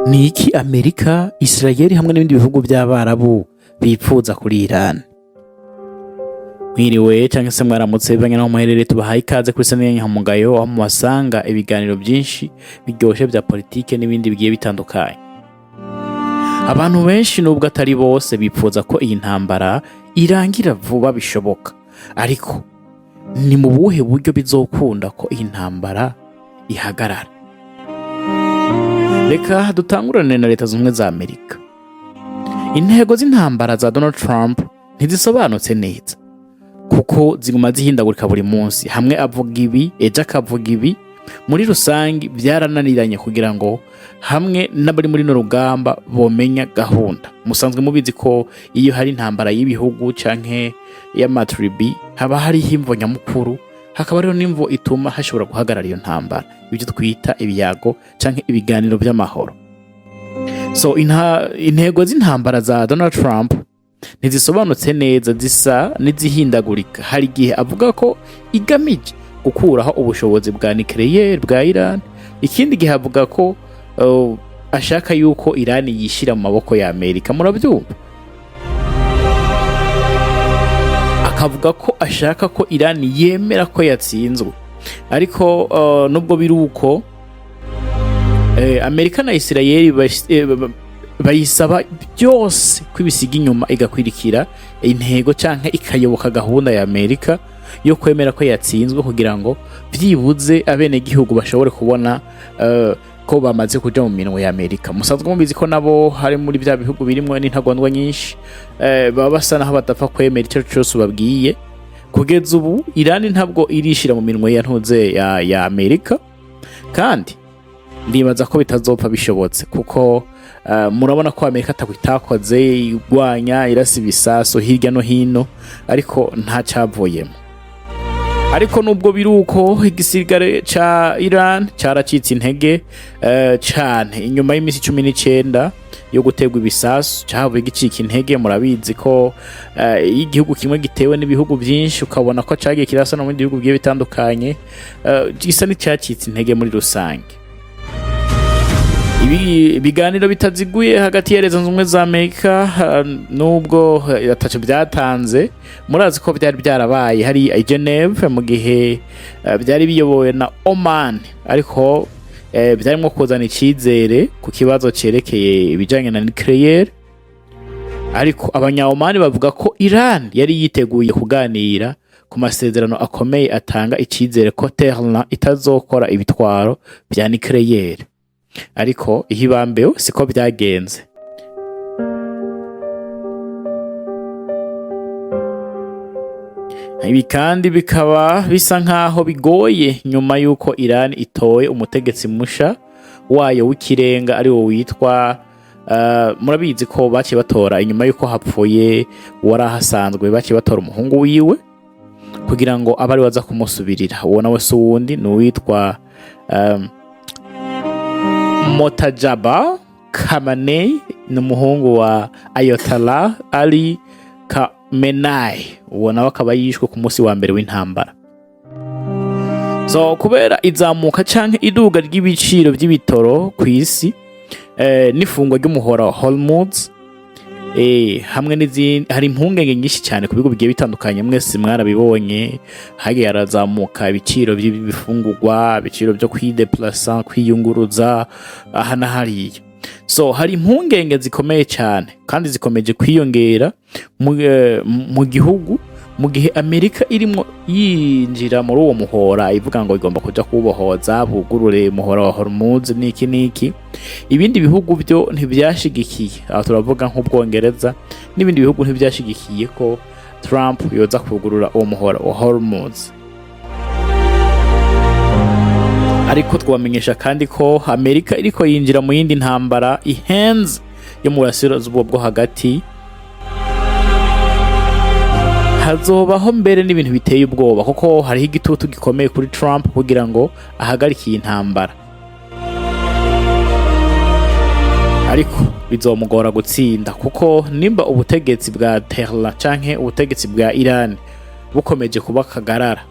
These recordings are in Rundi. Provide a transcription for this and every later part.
Ni iki Amerika, Israel hamwe n'ibindi bihugu by'Abarabu bipfuza kuri Iran? Mwiriwe cyangwa se mwaramutse bivanye n'aho muherereye, tubahaye ikaze kuri Saniya Nyankamugayo, aho muhasanga ibiganiro byinshi biryoshye bya politike n'ibindi bigiye bitandukanye. Abantu benshi, nubwo atari bose, bipfuza ko iyi ntambara irangira vuba bishoboka. Ariko ni mu buhe buryo bizokunda ko iyi ntambara ihagarara? Reka dutangurane na Leta Zunze Ubumwe za Amerika. Intego z'intambara za Donald Trump ntizisobanutse neza, kuko ziguma zihindagurika buri munsi. Hamwe avuga ibi, ejo akavuga ibi. Muri rusange byarananiranye kugira ngo hamwe n'abari muri runo rugamba bomenya gahunda. Musanzwe mubizi ko iyo hari intambara y'ibihugu canke y'amatribi, haba hariho imvo nyamukuru, hakaba hariho n'imvo ituma hashobora guhagarara iyo ntambara, ibyo twita ibiyago canke ibiganiro by'amahoro. So intego z'intambara za Donald Trump ntizisobanutse neza, zisa n'izihindagurika. Hari igihe avuga ko igamije gukuraho ubushobozi bwa nucléaire bwa Iran, ikindi gihe avuga ko ashaka yuko Iran yishira mu maboko ya Amerika. Murabyumva, akavuga ko ashaka ko Iran yemera ko yatsinzwe. Ariko nubwo biri uko, Amerika na Israel bayisaba byose ko ibisiga inyuma, igakwirikira intego canke ikayoboka gahunda ya Amerika yo kwemera ko yatsinzwe, kugira ngo byibuze abenegihugu bashobore kubona ko bamaze kuja mu minwe ya Amerika. Musanzwe mubizi ko nabo hari muri bya bihugu birimwo n'intagondwa nyinshi, baba basa naho badapfa kwemera ico cyose ubabwiye. Kugeza ubu Iran ntabwo irishira mu minwe ya ntuze ya Amerika, kandi ndibaza ko bitazopfa bishobotse, kuko murabona ko Amerika atako itakoze, igwanya, irasa ibisaso hirya no hino, ariko nta cyavuyemo. Ariko nubwo biri uko, igisirikare ca Iran caracitse intege cane inyuma y'iminsi 19 yo guterwa ibisasu. Cahavuye gicika intege. Murabizi ko iyo igihugu kimwe gitewe n'ibihugu byinshi, ukabona ko cagiye kirasa no mu bindi bihugu bigiye bitandukanye, gisa n'icyacitse intege muri rusange. Ibi ibiganiro bitaziguye hagati ya Leta Zunze Ubumwe za Amerika, nubwo ataco byatanze, murazi ko byari byarabaye hari i Geneve mu gihe byari biyobowe na Oman, ariko byarimo kuzana icizere ku kibazo cerekeye ibijanye na nucléaire. Ariko abanya-Oman bavuga ko Iran yari yiteguye kuganira ku masezerano akomeye atanga icizere ko Tehran itazokora ibitwaro vya nucléaire, ariko ihibambeho siko byagenze. Ibi kandi bikaba bisa nkaho bigoye nyuma y'uko Iran itoye umutegetsi musha wayo w'ikirenga, ari wo witwa, murabizi ko baciye batora inyuma y'uko hapfuye uwari ahasanzwe, baciye batora umuhungu wiwe kugira ngo abe ari we aza kumusubirira. Uwo nawe si uwundi, ni uwitwa Mojtaba Khamenei, ni umuhungu wa Ayatollah Ali Khamenei. Uwo nawe akaba yishwe ku munsi wa mbere w'intambara. So kubera izamuka canke iduga ry'ibiciro by'ibitoro ku isi, n'ifungwa ry'umuhora wa Hormuz, hamwe n'izindi, hari impungenge nyinshi cyane ku bihugu bigiye bitandukanye. Mwese mwarabibonye, hagiye harazamuka ibiciro by'ibifungurwa, ibiciro byo kwideplasa, kwiyunguruza aha na hariya. So hari impungenge zikomeye cyane kandi zikomeje kwiyongera mu gihugu, mu gihe Amerika irimo yinjira muri uwo muhora, ivuga ngo igomba kuja kuwubohoza, bugurure umuhora wa Hormuz n'iki n'iki. Ibindi bihugu byo ntibyashigikiye, aho turavuga nk'Ubwongereza n'ibindi bihugu, ntibyashigikiye ko Trump yoza kugurura uwo muhora wa Hormuz. Ariko twabamenyesha kandi ko Amerika iriko yinjira mu yindi ntambara ihenze yo mu burasirazuba bwo hagati. Hazobaho mbere n'ibintu biteye ubwoba, kuko hariho igitutu gikomeye kuri Trump kugira ngo ahagarike iyi ntambara, ariko bizomugora gutsinda, kuko nimba ubutegetsi bwa Tehran canke ubutegetsi bwa Iran bukomeje kuba kagarara,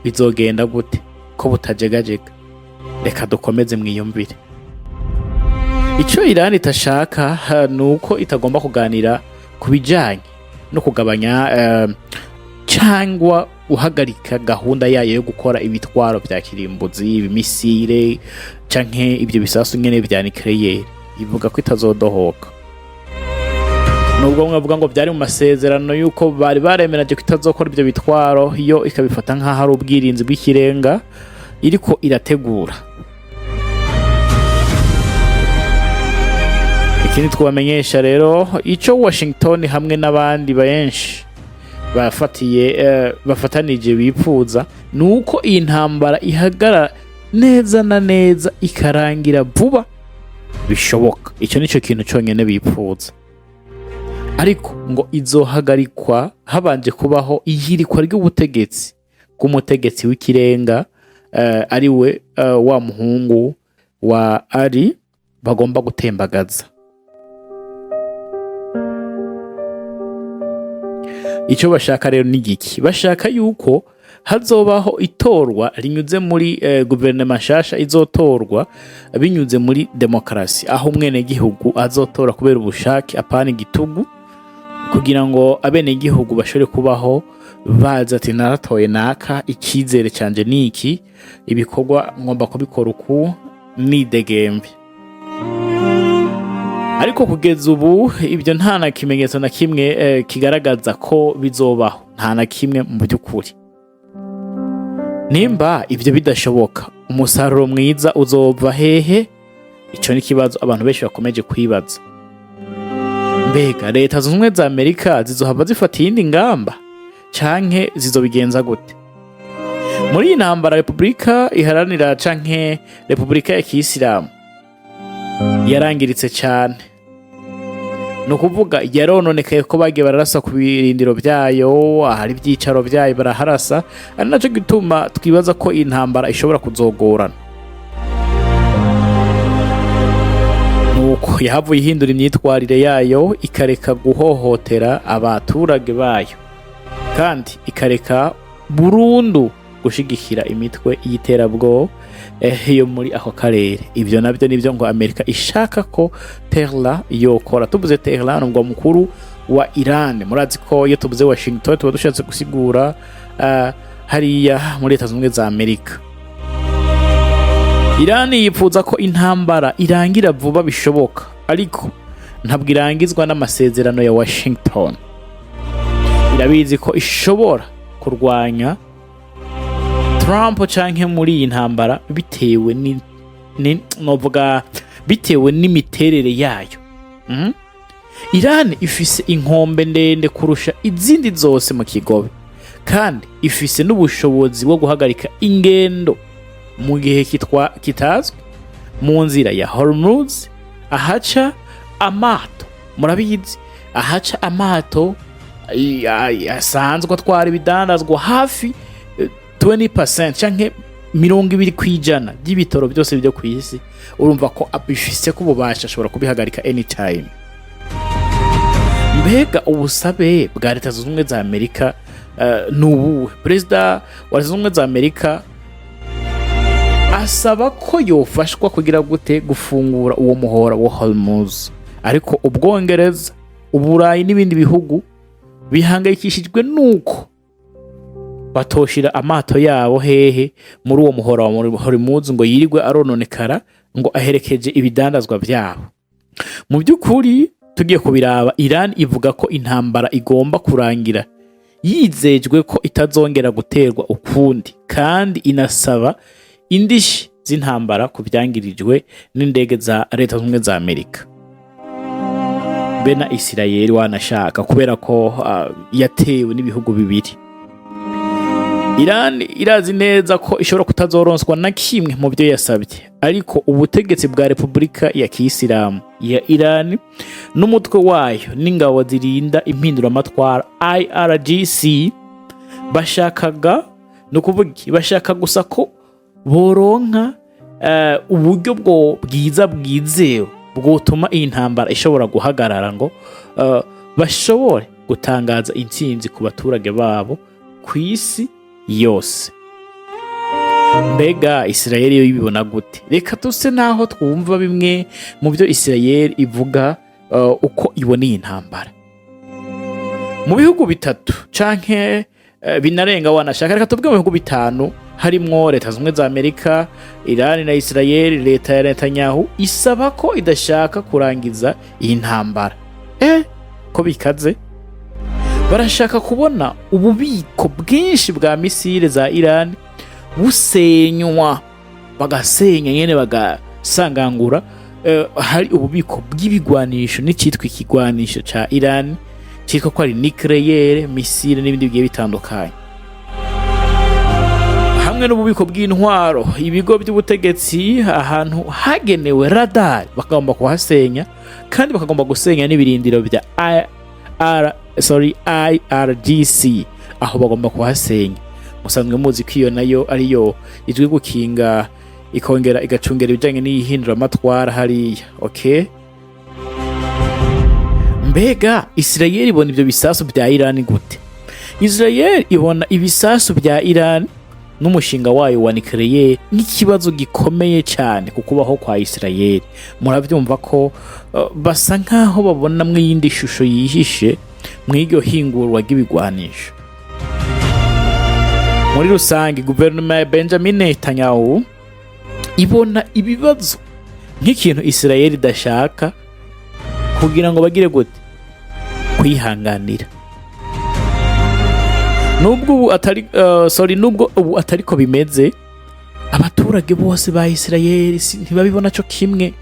bizogenda gute ko butajegajega? Reka dukomeze mwiyumvire. Icyo Iran itashaka ni uko itagomba kuganira ku bijyanye no kugabanya cyangwa guhagarika gahunda yayo yo gukora ibitwaro bya kirimbuzi, ibimissile canke ibyo bisasu nyene vya nucléaire. Ivuga ko itazodohoka, nubwo bamwe bavuga ngo byari mu masezerano yuko bari baremeraje ko itazokora ibyo bitwaro, yo ikabifata nk'aho ari ubwirinzi bw'ikirenga iriko irategura. Ikindi twabamenyesha rero, ico Washington hamwe n'abandi benshi bafatiye bafatanije bipfuza, ni uko iyi ntambara ihagara neza na neza, ikarangira vuba bishoboka. Icyo nicyo kintu cyonyine bipfuza, ariko ngo izohagarikwa habanje kubaho ihirikwa ry'ubutegetsi bw'umutegetsi w'ikirenga, ari we wa muhungu wa Ali bagomba gutembagaza. Icyo bashaka rero ni giki? Bashaka yuko hazobaho itorwa rinyuze muri guverinoma nshasha izotorwa binyuze muri demokarasi, aho umwenegihugu azotora kubera ubushake, apana igitugu, kugira ngo abenegihugu bashobore kubaho bazi ati: "Naratoye naka, icyizere cyanjye ni iki, ibikorwa ngomba kubikora uku nidegembe." Ariko kugeza ubu ibyo nta na kimenyetso na kimwe kigaragaza ko bizobaho, nta na kimwe mu by'ukuri. Nimba ibyo bidashoboka, umusaruro mwiza uzova hehe? Icyo ni ikibazo abantu benshi bakomeje kwibaza. Mbega Leta Zunze Ubumwe za Amerika zizohava zifata iyindi ngamba canke zizobigenza gute muri iyi ntambara? Repubulika Iharanira canke Repubulika ya Kiyisilamu yarangiritse cyane, ni ukuvuga yarononekaye, ko bagiye bararasa ku birindiro byayo, ahari ibyicaro byayo baraharasa, ari nacyo gituma twibaza ko iyi ntambara ishobora kuzogorana. Nuko yahavuye ihindura imyitwarire yayo, ikareka guhohotera abaturage bayo, kandi ikareka burundu gushigikira imitwe y'iterabwoba yo muri ako karere. Ibyo nabyo nibyo ngo Amerika ishaka ko Tehran yokora. Tuvuze Tehran, umurwa mukuru wa Iran. Murazi ko iyo tuvuze Washington tuba dushatse gusigura hariya muri Leta Zunze Ubumwe za Amerika. Iran yipfuza ko intambara irangira vuba bishoboka, ariko ntabwo irangizwa n'amasezerano ya Washington. Irabizi ko ishobora kurwanya Trump canke muri iyi ntambara bitewe ni novuga bitewe n'imiterere yayo. Iran ifise inkombe ndende kurusha izindi zose mu kigobe, kandi ifise n'ubushobozi bwo guhagarika ingendo mu gihe kitazwi mu nzira ya Hormuz, ahaca amato. Murabizi, ahaca amato asanzwe atwara ibidandazwa hafi 20% canke 20% by'ibitoro byose byo ku isi. Urumva ko abifise ko ububasha, ashobora kubihagarika anytime. Mbega ubusabe bwa Leta Zunze Ubumwe za Amerika ni ubuhe? Perezida wa Leta Zunze Ubumwe za Amerika asaba ko yofashwa kugira gute? Gufungura uwo muhora wa Hormuz. Ariko Ubwongereza, Uburayi n'ibindi bihugu bihangayikishijwe nuko batoshira amato yabo hehe? Muri uwo muhora wa Hormuz, ngo yirirwe arononekara ngo aherekeje ibidandazwa byabo. Mu by'ukuri tugiye kubiraba, Iran ivuga ko intambara igomba kurangira yizejwe ko itazongera guterwa ukundi, kandi inasaba indishi z'intambara ku byangirijwe n'indege za Leta Zunze Ubumwe za Amerika be na Isirayeli wanashaka, kubera ko yatewe n'ibihugu bibiri. Iran irazi neza ko ishobora kutazoronswa na kimwe mu byo yasabye, ariko ubutegetsi bwa Repubulika ya Kiyisilamu ya Iran n'umutwe wayo n'ingabo zirinda impinduramatwara IRGC bashakaga, ni ukuvuga iki? Bashaka gusa ko boronka uburyo bwo bwiza bwizewe bwotuma iyi ntambara ishobora guhagarara, ngo bashobore gutangaza intsinzi ku baturage babo ku isi yose. Mbega Isirayeli yo ibibona gute? Reka tuse naho twumva bimwe mu byo Isirayeli ivuga, uko ibona iyi ntambara. Mu bihugu bitatu canke binarenga, wanashaka reka tuvuge mu bihugu bitanu, harimwo Leta Zunze za Amerika, Irani na Isirayeli, leta ya Netanyahu isaba ko idashaka kurangiza iyi ntambara. Ko bikaze, barashaka kubona ububiko bwinshi bwa misile za Irani busenywa, bagasenya nyene, bagasangangura. Hari ububiko bw'ibigwanisho n'icitwa ikigwanisho ca Irani cyitwa ko ari nucléaire, misile n'ibindi bigiye bitandukanye, hamwe n'ububiko bw'intwaro, ibigo by'ubutegetsi, ahantu hagenewe radar bakagomba kuhasenya, kandi bakagomba gusenya n'ibirindiro bya IR, sorry, IRGC. Aho bagomba kuhasenya. Musanzwe muzi ko iyo nayo ariyo izwi gukinga ikongera igacungera ibijyanye n'iyihinduramatwara hariya. Okay, mbega Israel ibona ibyo bisasu bya Iran gute? Israel ibona ibisasu bya Iran n'umushinga wayo wa nucléaire nk'ikibazo gikomeye cyane ku kubaho kwa Israel. Murabyumva ko basa nkaho babona iyindi shusho yihishe mu iryo hingurwa ry'ibigwanisho. Muri rusange, guverinoma ya Benjamin Netanyahu ibona ibibazo nk'ikintu Israel idashaka kugira ngo bagire gute kwihanganira, nubwo ubu atari sorry, nubwo ubu atariko bimeze. Abaturage bose ba Israel ntibabibona co kimwe.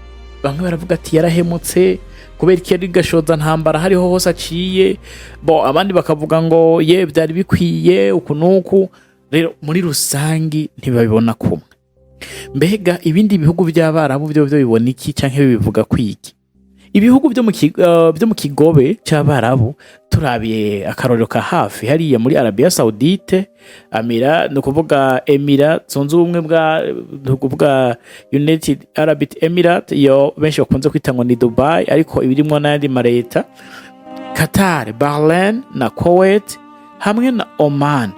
Bamwe baravuga ati yarahemutse, kubera iki yari gashoza ntambara hariho hose aciye bo, abandi bakavuga ngo ye byari bikwiye uku nuku. Rero muri rusangi ntibabibona kumwe. Mbega ibindi bihugu by'Abarabu byo bibona iki canke bibivuga kwiki? Ibihugu byo mu Kigobe cy'Abarabu, turabiye akarorero ka hafi hariya muri Arabia Saudite, Amira, ni ukuvuga Emira Zunze Ubumwe bwa, ni ukuvuga United Arab Emirate, iyo benshi bakunze kwita ngo ni Dubai, ariko ibirimwo n'ayandi mareta, Qatar, Bahrain na Kuwait hamwe na Oman,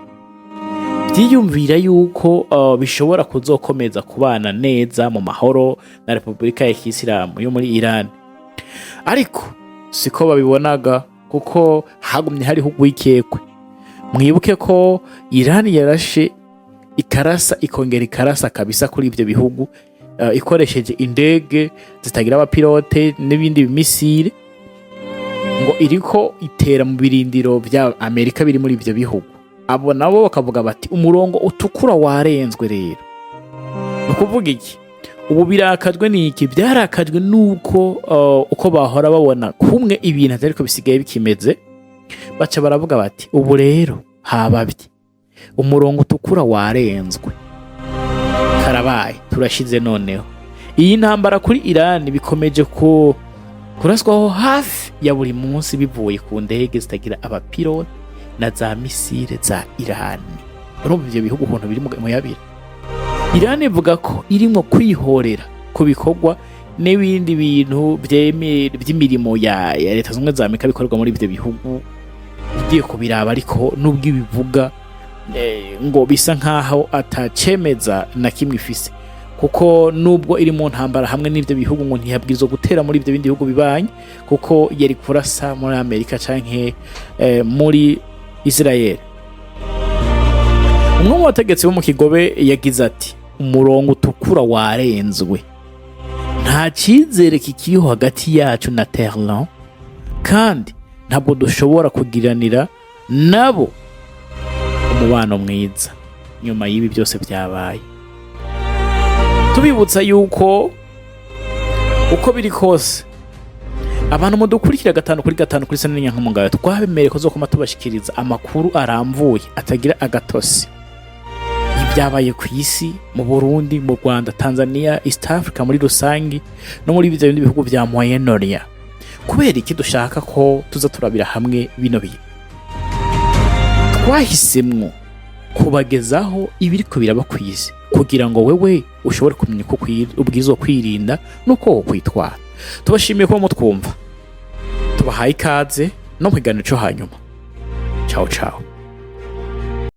byiyumvira yuko bishobora kuzokomeza kubana neza mu mahoro na Repubulika ya Kisilamu yo muri Iran. Ariko siko babibonaga, kuko hagumye hariho urwikekwe. Mwibuke ko Iran yarashe, ikarasa, ikongera ikarasa kabisa kuri ibyo bihugu, ikoresheje indege zitagira abapilote n'ibindi bimisile, ngo iriko itera mu birindiro vya Amerika biri muri ibyo bihugu. Abo nabo bakavuga bati umurongo utukura warenzwe. Rero ni ukuvuga iki? Ubu birakajwe n'iki? Byarakajwe nuko uko bahora babona kumwe ibintu atariko bisigaye bikimeze. Baca baravuga bati ubu rero hababye, umurongo utukura warenzwe, karabaye, turashize. Noneho iyi ntambara kuri Iran bikomeje ku kuraswaho hafi ya buri munsi bivuye ku ndege zitagira abapilote na za misile za Iran. Urumva ivyo bihugu ukuntu biri mu yabira. Iran ivuga ko irimwo kwihorera ku bikorwa n'ibindi bintu by'imirimo ya Leta Zunze Ubumwe za Amerika bikorerwa muri ivyo bihugu. Ugiye kubiraba ariko, nubwo ibivuga, ngo bisa nkaho atacemeza na kimwe ifise, kuko nubwo iri mu ntambara hamwe n'ivyo bihugu, ngo ntiyabwirizwa gutera muri ivyo bindi bihugu bibanye, kuko yari kurasa muri Amerika canke muri Israel. Umwe mu bategetsi bo mu Kigobe yagize ati umurongo utukura warenzwe, nta cyizere kikiriho hagati yacu na Tehran, kandi ntabwo dushobora kugiranira nabo umubano mwiza nyuma y'ibi byose byabaye. Tubibutsa yuko uko biri kose, abantu mudukurikira gatanu kuri gatanu kuri Sena Nyankamugayo, twabemereye ko zokoma tubashikiriza amakuru aramvuye atagira agatosi ibyabaye ku isi, mu Burundi, mu Rwanda, Tanzania, East Africa muri rusangi, no muri ibyo bindi bihugu bya Moyen-Orient. Kubera iki dushaka ko tuza turabira hamwe bino bintu? Twahisemwo kubagezaho ibiriko biraba ku isi kugira ngo wewe ushobore kumenya uko ubwirizwa kwirinda n'uko wokwitwara. Tubashimiye kuba mutwumva, tubahaye ikaze no mu kiganiro cyo hanyuma. Ciao ciao.